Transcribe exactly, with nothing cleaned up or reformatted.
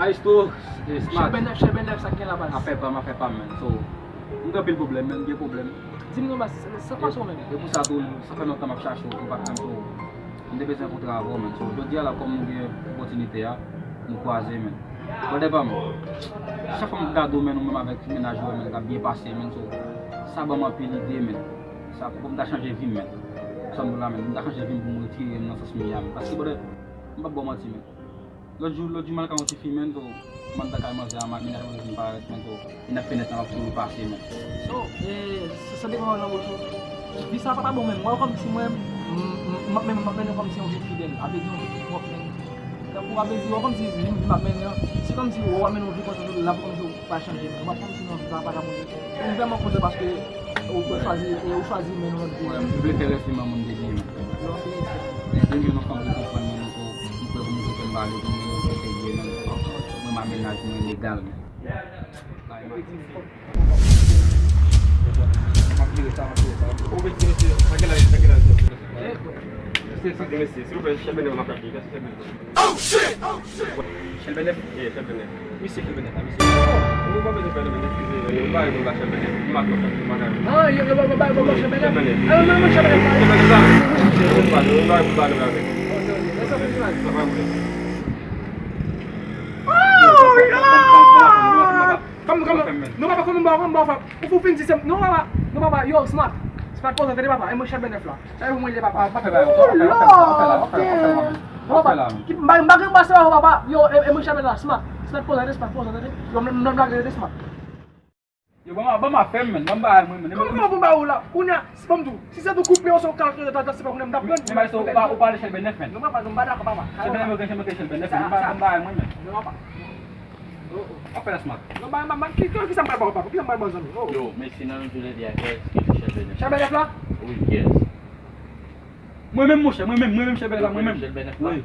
Maestro, eh, Smart. Chèlbè nèf, Chèlbè nèf, sa k gen la, baz? Afè pa m, afè pa m, man. So, m gen anpil pwoblèm, man, m gen pwoblèm. Di m non, baz, sa k pase w menm? E pou sa tou, sa fè lontan m ap chache w, ou pa t menm tou. M te bezwen kontre avè w, man. So, jodi a la, kòm nou gen opòtinite a, nou kwaze, man. Brother pa m, chak fwa m gade w, man, ou menm avèk mennaj ou, man, k ap byen pase, man. So, sa ban m anpil ide, man. Sa pou m ta chanje vi m, man. Sa m la, man, m ta chanje vi m pou m retire m nan sans m ye a, man. Paske, brother, m p ap ba w manti, man. Lòt jou, lòt jou, m al kay yon ti fi, man, so, m ann kay manzè a, mennaj manzè vin parèt, man, so, li nan fenèt lan, l ap kouri pase, man. So, eh, sa, sa depann nan wout ou. Vi sa pa, pa bon menm. Mwen, kòmsi mwen, m, m, m ap mennen, m ap mennen kòmsi yon vi fidèl. A vle di yon vi ki pwòp, man. Tankou, a vle di, wè, kòmsi vi m ap mennen an, se kòmsi w ap mennen yon vi konsa, l ap kòmsi w pa chanje, man. M ap kòmsi nan vi sa pa ka bon. M vrèman kontan paske ou, ou chwazi, e ou chwazi mennen yon lòt vi. Mwen, m vle fè rès li man moun de byen, man. Yo, anpil respè. Men demen yon fanm ki konprann mwen, nou ko, nou prè pou nou fè pale, pou nou fè serye, man. Mwen, m a mennaj mwen legal, man. M ap vire sa, m ap vire sa. Ou vle di, mesye, sa gen laj, sa gen laj. Mesye, silvouplè, chèlbè nèf, m ap vire, chèlbè nèf. Chèlbè nèf? Yeah, chèlbè nèf. Misye chèlbè nèf la, misye. Oh, nou pa bezwen fè chèlbè nèf, eskize, men nou pa renmen ba chèlbè nèf. M pa twò fè bagay. Ah, yo, yo, yo, yo, yo, chèlbè nèf. Chèlbè nèf. Ah, non, non, chèlbè nèf la. Chèlbè nèf la. Nou pa renmen ba nou avèk. Ok, ok. Lè sa fini la. Sa pa vre. Oh, yo! Kòm, kòm, non, papa, kòm mwen, kòm mwen, ou fin di se, non, papa, non, papa, yo, Smart. Smart, poze, tande, papa, e mwen chèlbè nèf la. Sa e pou mwen li ye, papa. Pa fè bagay, pa fè la, pa fè la, pa fè la, pa fè la, pa fè la. Ki, m pa, m pa gen pase la, papa. Yo, e, e mwen chèlbè la, Smart. Smart, poze, tande, Smart, poze, tande. Yo, m, m, m, m, Smart. Yo, ban m, ban m afè m, man. Ban m bagay mwen, man. Kòman pou m ba ou la? Kounye a, si ban m tou. Si se tou koupe yo, se yon kalkile, ta, ta, se pa kounye a m t ap prann. Men bay so, ou pa, ou pale chèlbè nèf, man. Non, papa, non, m pa dakò, papa. Chèlbè nèf, chèlbè nèf, man. Ban m bagay mwen, man. Non, papa. Oh, oh. Afè la, Smart. Non, ba, ba, ba, ki, ki, ki sa m pral ba ou, papa? Ki sa m pral ba ou, zanmi? Oh. Yo, mesye, nan menm jounen jodi a, kiyès ki chèlbè nèf? Chèlbè nèf la? Wi, kiyès? Mwen menm, monchè, mwen menm, mwen menm chèlbè nèf la, mwen menm. Chèlbè nèf la? Wi.